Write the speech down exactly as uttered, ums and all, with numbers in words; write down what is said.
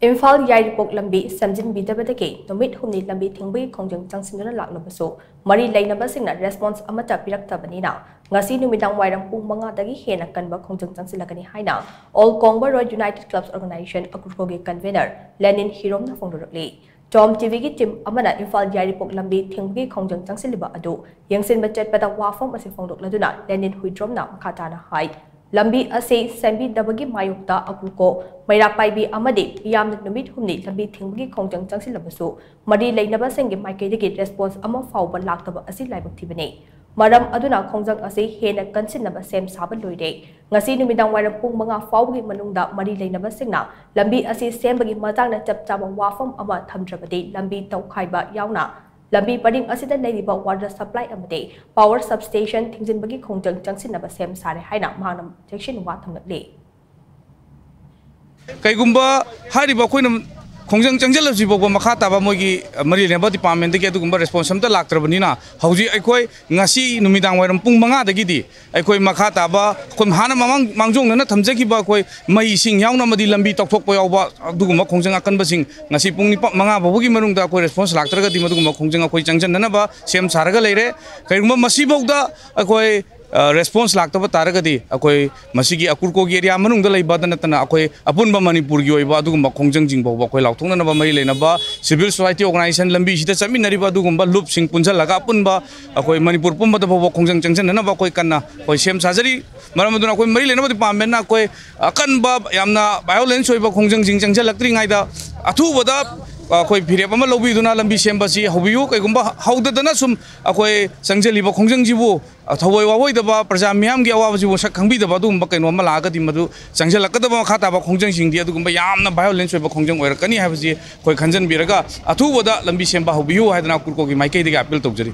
ꯏꯝꯐꯥꯜ ꯌꯥꯏꯔꯤꯄꯣꯛ ꯂꯝꯕꯤ ꯁꯦꯝꯖꯤꯟꯕꯤꯗꯕꯗꯒꯤ ꯅꯨꯃꯤꯠ ꯍꯨꯝꯅꯤ ꯂꯝꯕꯤ ꯊꯤꯡꯕꯒꯤ ꯈꯣꯡꯖꯪ ꯆꯪꯁꯤꯟꯗꯨꯅ ꯂꯥꯛꯂꯕꯁꯨ, ꯃꯔꯤ ꯂꯩꯅꯕꯁꯤꯡꯅ ꯔꯦꯁꯄꯣꯟꯁ ꯑꯃꯠꯇ ꯄꯤꯔꯛꯇꯕꯅꯤꯅ, ꯉꯁꯤ ꯅꯨꯃꯤꯗꯥꯡ ꯋꯥꯏꯔꯝ ꯄꯨꯡ ꯃꯉꯥꯗꯒꯤ ꯍꯦꯟꯅ ꯀꯟꯕ ꯈꯣꯡꯖꯪ ꯆꯪꯁꯤꯜꯂꯒꯅꯤ ꯍꯥꯏꯅ ꯑꯣꯜ ꯀꯣꯡꯕ ꯔꯣꯏ ꯌꯨꯅꯥꯏꯇꯦꯗ ꯀ꯭ꯂꯕꯁ ꯑꯣꯔꯒꯅꯥꯏꯖꯦꯁꯟ, ꯑꯀꯨꯔꯀꯣꯒꯤ ꯀꯟꯚꯦꯅꯔ ꯂꯦꯅꯤꯟ ꯍꯤꯔꯣꯝꯅ ꯐꯣꯡꯗꯣꯔꯛꯂꯤ꯫ ꯇꯣꯝ ꯇꯤꯚꯤꯒꯤ ꯇꯤꯝ ꯑꯃꯅ ꯏꯝꯐꯥꯜ ꯌꯥꯏꯔꯤꯄꯣꯛ ꯂꯝꯕꯤ ꯊꯤꯡꯕꯒꯤ ꯈꯣꯡꯖꯪ ꯆꯪꯁꯤꯜꯂꯤꯕ ꯑꯗꯨ ꯌꯦꯡꯁꯤꯟꯕ ꯆꯠꯄꯗ ꯋꯥꯐꯝ ꯑꯁꯤ ꯐꯣꯡꯗꯣꯛꯂꯗꯨꯅ ꯂꯦꯅꯤꯟ ꯍꯨꯏꯗ꯭ꯔꯣꯝꯅ ꯃꯈꯥ ꯇꯥꯅ ꯍꯥꯏ, ꯂꯝꯕꯤ ꯑꯁꯤ ꯁꯦꯝꯕꯤꯗꯕꯒꯤ ꯃꯥꯌꯣꯛꯇ ꯑꯀꯨꯔꯀꯣ, ꯃꯩꯔꯥ ꯄꯥꯏꯕꯤ ꯑꯃꯗꯤ ꯃꯤꯌꯥꯝꯅ ꯅꯨꯃꯤꯠ ꯍꯨꯝꯅꯤ ꯂꯝꯕꯤ ꯊꯤꯡꯕꯒꯤ ꯈꯣꯡꯖꯪ ꯆꯪꯁꯤꯜꯂꯕꯁꯨ, ꯃꯔꯤ ꯂꯩꯅꯕꯁꯤꯡꯒꯤ ꯃꯥꯏꯀꯩꯗꯒꯤ ꯔꯦꯁꯄꯣꯟꯁ ꯑꯃ ꯐꯥꯎꯕ ꯂꯥꯛꯇꯕ ꯑꯁꯤ ꯂꯥꯏꯕꯛ ꯊꯤꯕꯅꯤ꯫ ꯃꯔꯝ ꯑꯗꯨꯅ ꯈꯣꯡꯖꯪ ꯑꯁꯤ ꯍꯦꯟꯅ ꯀꯟꯁꯤꯟꯅꯕ ꯁꯦꯝ ꯁꯥꯕ ꯂꯣꯏꯔꯦ꯫ ꯉꯁꯤ ꯅꯨꯃꯤꯗꯥꯡ ꯋꯥꯏꯔꯝ ꯄꯨꯡ ꯃꯉꯥ ꯐꯥꯎꯕꯒꯤ ꯃꯅꯨꯡꯗ ꯃꯔꯤ ꯂꯩꯅꯕꯁꯤꯡꯅ ꯂꯝꯕꯤ ꯑꯁꯤ ꯁꯦꯝꯕꯒꯤ ꯃꯇꯥꯡꯗ ꯆꯞ ꯆꯥꯕ ꯋꯥꯐꯝ ꯑꯃ ꯊꯝꯗ꯭ꯔꯕꯗꯤ, ꯂꯝꯕꯤ ꯇꯧꯈꯥꯏꯕ ꯌꯥꯎꯅ ꯂꯝꯕꯤ ꯄꯔꯤꯡ ꯑꯁꯤꯗ ꯂꯩꯔꯤꯕ ꯋꯥꯇꯔ ꯁꯄ꯭ꯂꯥꯏ ꯑꯃꯗꯤ ꯄꯥꯋꯔ ꯁꯕꯁ꯭ꯇꯦꯁꯟ ꯊꯤꯡꯖꯤꯟꯕꯒꯤ ꯈꯣꯡꯖꯪ ꯆꯪꯁꯤꯟꯅꯕ ꯁꯦꯝ ꯁꯥꯔꯦ ꯍꯥꯏꯅ ꯃꯍꯥꯛꯅ ꯆꯦꯛꯁꯤꯟ ꯋꯥ ꯊꯝꯂꯛꯂꯤ꯫ ꯀꯩꯒꯨꯝꯕ ꯍꯥꯏꯔꯤꯕ ꯑꯩꯈꯣꯏꯅ ꯈꯣꯡꯖꯪ ꯆꯪꯁꯤꯜꯂꯁꯤ ꯐꯥꯎꯕ ꯃꯈꯥ ꯇꯥꯕ ꯃꯣꯏꯒꯤ ꯃꯔꯤ ꯂꯩꯅꯕ ꯗꯤꯄꯥꯔꯠꯃꯦꯟꯗꯒꯤ ꯑꯗꯨꯒꯨꯝꯕ ꯔꯦꯁꯄꯣꯟꯁ ꯑꯝꯇ ꯂꯥꯛꯇ꯭ꯔꯕꯅꯤꯅ, ꯍꯧꯖꯤꯛ ꯑꯩꯈꯣꯏ ꯉꯁꯤ ꯅꯨꯃꯤꯗꯥꯡ ꯋꯥꯏꯔꯝ ꯄꯨꯡ ꯃꯉꯥꯗꯒꯤꯗꯤ ꯑꯩꯈꯣꯏ ꯃꯈꯥ ꯇꯥꯕ ꯑꯩꯈꯣꯏ ꯍꯥꯟꯅ ꯃꯃꯥꯡ ꯃꯥꯡꯖꯧꯅꯅ ꯊꯝꯖꯈꯤꯕ ꯑꯩꯈꯣꯏ ꯃꯩ ꯏꯁꯤꯡ ꯌꯥꯎꯅ ꯑꯃꯗꯤ ꯂꯝꯕꯤ ꯇꯧꯊꯣꯛꯄ ꯌꯥꯎꯕ ꯑꯗꯨꯒꯨꯝꯕ ꯈꯣꯡꯖꯪ ꯑꯀꯟꯕꯁꯤꯡ ꯉꯁꯤ ꯄꯨꯡ ꯅꯤꯄꯥꯟ, ꯃꯉꯥ ꯐꯥꯎꯕꯒꯤ ꯃꯅꯨꯡꯗ ꯑꯩꯈꯣꯏ ꯔꯦꯁꯄꯣꯟꯁ ꯂꯥꯛꯇ꯭ꯔꯒꯗꯤ ꯃꯗꯨꯒꯨꯝꯕ ꯈꯣꯡꯖꯪ ꯑꯩꯈꯣꯏ ꯆꯪꯁꯤꯟꯅꯅꯕ ꯁꯦꯝ ꯁꯥꯔꯒ ꯂꯩꯔꯦ꯫ ꯀꯔꯤꯒꯨꯝꯕ ꯃꯁꯤꯐꯥꯎꯗ ꯑꯩꯈꯣꯏ ꯔꯦꯁꯄꯣꯟꯁ ꯂꯥꯛꯇꯕ ꯇꯥꯔꯒꯗꯤ ꯑꯩꯈꯣꯏ ꯃꯁꯤꯒꯤ ꯑꯀꯨꯔꯀꯣꯒꯤ ꯑꯦꯔꯤꯌꯥ ꯃꯅꯨꯡꯗ ꯂꯩꯕꯗ ꯅꯠꯇꯅ ꯑꯩꯈꯣꯏ ꯑꯄꯨꯟꯕ ꯃꯅꯤꯄꯨꯔꯒꯤ ꯑꯣꯏꯕ ꯑꯗꯨꯒꯨꯝꯕ ꯈꯣꯡꯖꯪꯁꯤꯡ ꯐꯥꯎꯕ ꯑꯩꯈꯣꯏ ꯂꯥꯎꯊꯣꯛꯅꯅꯕ ꯃꯔꯤ ꯂꯩꯅꯕ ꯁꯤꯚꯤꯜ ꯁꯣꯁꯥꯏꯇꯤ ꯑꯣꯔꯒꯅꯥꯏꯖꯦꯁꯟ, ꯂꯝꯕꯤꯁꯤꯗ ꯆꯠꯃꯤꯟꯅꯔꯤꯕ ꯑꯗꯨꯒꯨꯝꯕ ꯂꯨꯞꯁꯤꯡ ꯄꯨꯟꯁꯤꯜꯂꯒ ꯑꯄꯨꯟꯕ ꯑꯩꯈꯣꯏ ꯃꯅꯤꯄꯨꯔ ꯄꯨꯝꯕꯗ ꯐꯥꯎꯕ ꯈꯣꯡꯖꯪ ꯆꯪꯁꯤꯟꯅꯅꯕ ꯑꯩꯈꯣꯏ ꯀꯟꯅ ꯑꯩꯈꯣꯏ ꯁꯦꯝ ꯁꯥꯖꯔꯤ꯫ ꯃꯔꯝ ꯑꯗꯨꯅ ꯑꯩꯈꯣꯏ ꯃꯔꯤ ꯂꯩꯅꯕ ꯗꯤꯄꯥꯔꯠꯃꯦꯟꯅ ꯑꯩꯈꯣꯏ ꯑꯀꯟꯕ, ꯌꯥꯝꯅ ꯚꯥꯏꯑꯣꯂꯦꯟꯁ ꯑꯣꯏꯕ ꯈꯣꯡꯖꯪꯁꯤꯡ ꯆꯪꯁꯤꯜꯂꯛꯇ꯭ꯔꯤꯉꯩꯗ ꯑꯊꯨꯕꯗ ꯑꯩꯈꯣꯏ ꯐꯤꯔꯦꯞ ꯑꯃ ꯂꯧꯕꯤꯗꯨꯅ ꯂꯝꯕꯤ ꯁꯦꯝꯕꯁꯤ ꯍꯧꯕꯤꯌꯨ꯫ ꯀꯩꯒꯨꯝꯕ ꯍꯧꯗꯗꯅ ꯁꯨꯝ ꯑꯩꯈꯣꯏ ꯆꯪꯁꯤꯜꯂꯤꯕ ꯈꯣꯡꯖꯪꯁꯤꯕꯨ ꯊꯑꯣꯏ ꯋꯥꯑꯣꯏꯗꯕ, ꯄ꯭ꯔꯖꯥ ꯃꯤꯌꯥꯝꯒꯤ ꯑꯋꯥꯕꯁꯤꯕꯨ ꯁꯛ ꯈꯪꯕꯤꯗꯕ ꯑꯗꯨꯒꯨꯝꯕ ꯀꯩꯅꯣ ꯑꯃ ꯂꯥꯛꯑꯒꯗꯤ, ꯃꯗꯨ ꯆꯪꯁꯤꯜꯂꯛꯀꯗꯕ ꯃꯈꯥ ꯇꯥꯕ ꯈꯣꯡꯖꯪꯁꯤꯡꯗꯤ ꯑꯗꯨꯒꯨꯝꯕ ꯌꯥꯝꯅ ꯚꯥꯏꯑꯣꯂꯦꯟꯁ ꯑꯣꯏꯕ ꯈꯣꯡꯖꯪ ꯑꯣꯏꯔꯛꯀꯅꯤ ꯍꯥꯏꯕꯁꯤ ꯑꯩꯈꯣꯏ ꯈꯟꯖꯟꯕꯤꯔꯒ ꯑꯊꯨꯕꯗ ꯂꯝꯕꯤ ꯁꯦꯝꯕ ꯍꯧꯕꯤꯌꯨ ꯍꯥꯏꯗꯅ ꯀꯨꯔꯀꯣꯒꯤ ꯃꯥꯏꯀꯩꯗꯒꯤ ꯑꯥꯄꯤꯜ ꯇꯧꯖꯔꯤ꯫